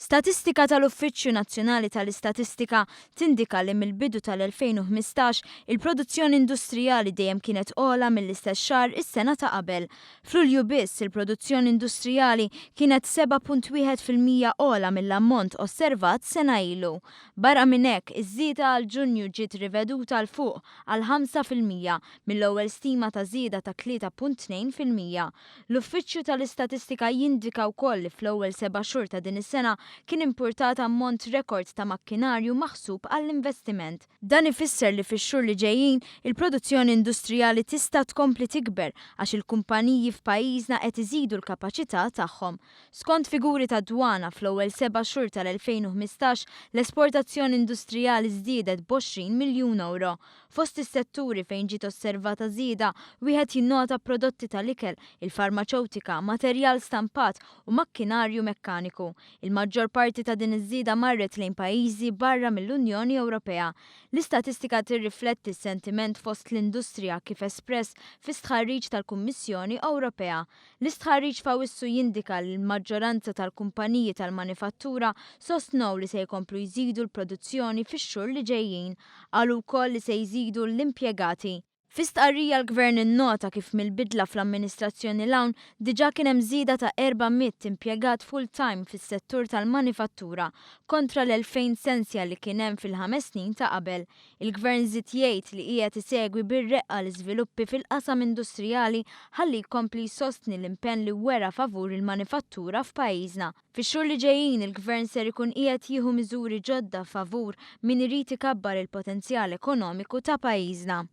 Statistika tal-Uffiċċju Nazzjonali tal-Istatistika tindika li mill-bidu tal-2015 il-produzzjoni industrijali dejjem kienet ogħla mill-istess xahar is-sena ta' qabel. F'Lulju biss, il-produzzjoni industrijali kienet 7.1% ogħla mill-ammont osservat sena ilu. Barra minn hekk, iż-żieda għal Ġunju ġiet riveduta 'l fuq għal 5% mill-ewwel stima ta' żieda ta' 3.2%. L-Uffiċċju tal-Istatistika jindika wkoll li fl-ewwel seba' xhur ta' din is-sena kien impurtat ammont rekord ta' makkinarju maħsub għall-investiment. Dan ifisser li fix-xhur li ġejjin, il-produzzjoni industrijali tista' tkompli tikber għax il-kumpaniji f'pajjiżna qed iżidu l-kapaċità tagħhom. Skont figuri tad-Dwana, fl-ewwel seba' xhur tal-2015 l-esportazzjoni industrijali żdiedet b'20 miljun ewro. Fost is-setturi fejn ġiet osservata żieda, wieħed jinnota prodotti tal-ikel, il-farmaċewtika, materjal stampat u makkinarju mekkaniku. Il-maġġor parti ta' din iż-żieda marret lejn pajjiżi barra mill-Unjoni Ewropea. L-istatistika tirrifletti s-sentiment fost l-industrija kif espress fi stħarriġ tal-Kummissjoni Ewropea. L-istħarriġ f'Awwissu jindika li l-maġġoranza tal-kumpaniji tal-manifattura sostnew li se jkomplu jżidu l-produzzjoni fix-xhur li ġejjin. Qalu wkoll li se jżidu l-impjegati. Fi stqarrija l-Gvern innota kif mill-bidla fl-amministrazzjoni 'l hawn diġà kien hemm żieda ta' 400 impjegat full-time fis-settur tal-manifattura kontra l-2,000 sensja li kien hemm fil-ħames snin ta' qabel. Il-Gvern żied jgħid li qiegħed isegwi bir-reqqa l-iżviluppi fil-qasam industrijali ħalli jkompli jsostni l-impenn li wera favur il-manifattura f'pajjiżna. Fix-xhur li ġejjin il-Gvern ser ikun qiegħed jieħu miżuri ġodda favur min irid ikabbar il-potenzjal ekonomiku ta' pajjiżna.